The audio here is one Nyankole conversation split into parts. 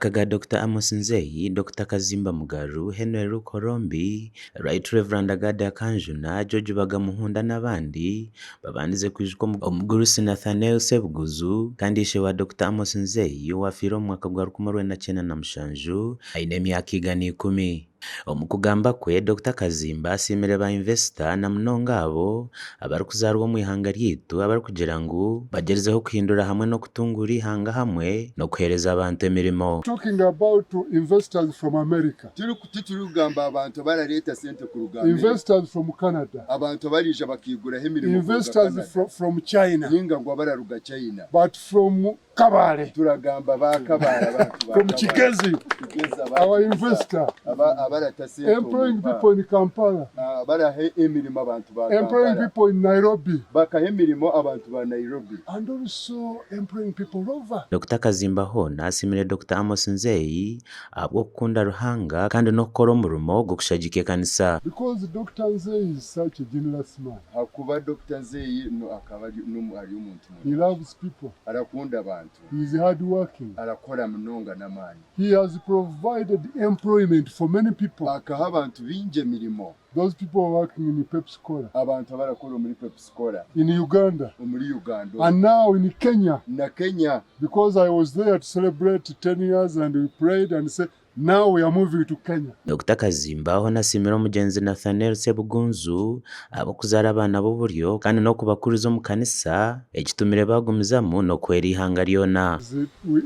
Amaka ga Dokita Amos Nzeyi, Dokita Kazimba Mugaru, Henry Lukorombi, Right Rev Gad Akanjuna, George Bagamuhunda n'abandi babandize kwijuka omugurusi Nathanael Sebuguzu kandi ishe wa Dokita Amos Nzeyi owaafiire omu mwaka gwa 1997 aine emyaka 110. Omu kugamba kwe, Dokita Kazimba asiimire ba invesita na munonga abo abarikuzaarwa omu ihanga ryaitu abarikugira ngu bagyerizeho kuhindura hamwe n'okutunguura eihanga hamwe n'okuheereza abantu emirimo. Talking about investors from America. Titurikugamba abantu abarareeta sente kuruga America. Investors from Canada. Abantu abariija bakaiguraho emirimo kuruga Investors Canada. from China. Ninga ngu abararuga China. But from Kabale. Turagamba ba Kabale abantu ba From Kabale. Kigezi. Kigezi aba Our Kigezi investor. aba abarata sente omu Employing mpa. people in Kampala. Abaraha emirimo abantu ba Employing Kampala. people in Nairobi. Bakaha emirimo abantu ba Nairobi. And also employing people all over. Dokita Kazimba hoona asiimire Dokita Amos Nzeyi ahabw'okukunda Ruhanga kandi n'okukora omurimo gw'okushagika ekanisa. Because Dokita Nzeyi is such a generous man. Ahakuba Dokita Nzeyi no akaba ari ari omuntu He murungi. loves people. Arakunda abantu. He is hardworking. Arakora munonga n'amaani. He has provided employment for many people. Akaha abantu baingi emirimo. Those people working in Pepsi Cola. Abantu abarakora omuri Pepsi Cola. In Uganda. Omuri Uganda. And now in Kenya. Na Kenya. Because I was there to celebrate 10 years and we prayed and said now we are moving to Kenya. Dokita Kazimba hoona asiimire omugyenzi Nathanael Ssebugunzu ahabw'okuzaara abaana b'oburyo kandi n'okubakuriza omu kanisa ekitumire baagumizamu n'okuhwera eihanga ryona.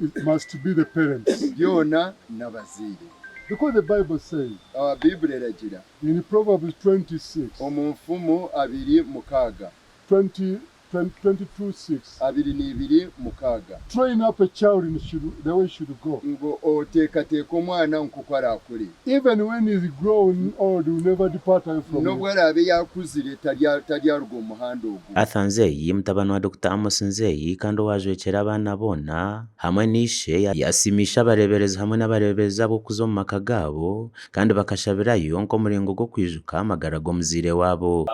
It must be the parents. Byona n'abazaire. Because the Bible says. Baiburi eragira. In Proverbs 26. Omu Nfumu 26. 20, 22, 6. 26. Train up a child in should, the way he should go. Ngu oteekateeke omwana nk'oku araakure. Even when he is grown old, he will never depart away from N'obu it. araabe yaakuzire, taryaruga omu muhanda ogu. Arthur Nzeyi, mutabani wa Dokita Amos Nzeyi kandi owaajwekyera abaana boona hamwe na ishe, yasiima ishe abareeberezi hamwe n'abareeberezi ahabw'okuza omu maka gaabo kandi bakashabirayo nk'omuringo gw'okwijuka amagara g'omuzaire waabo.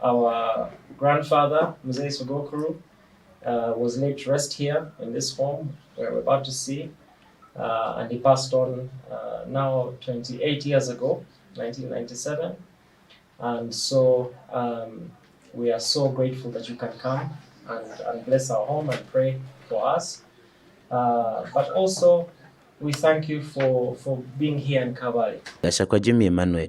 Our grandfather, Mzee Sogokuru, was laid to rest here in this home where we're about to see, and he passed on now 28 years ago, 1997. And so we are so grateful that you can come and bless our home and pray for us. But also, we thank you for being here in Kabale. Gashakwa Jimmy Emmanuel.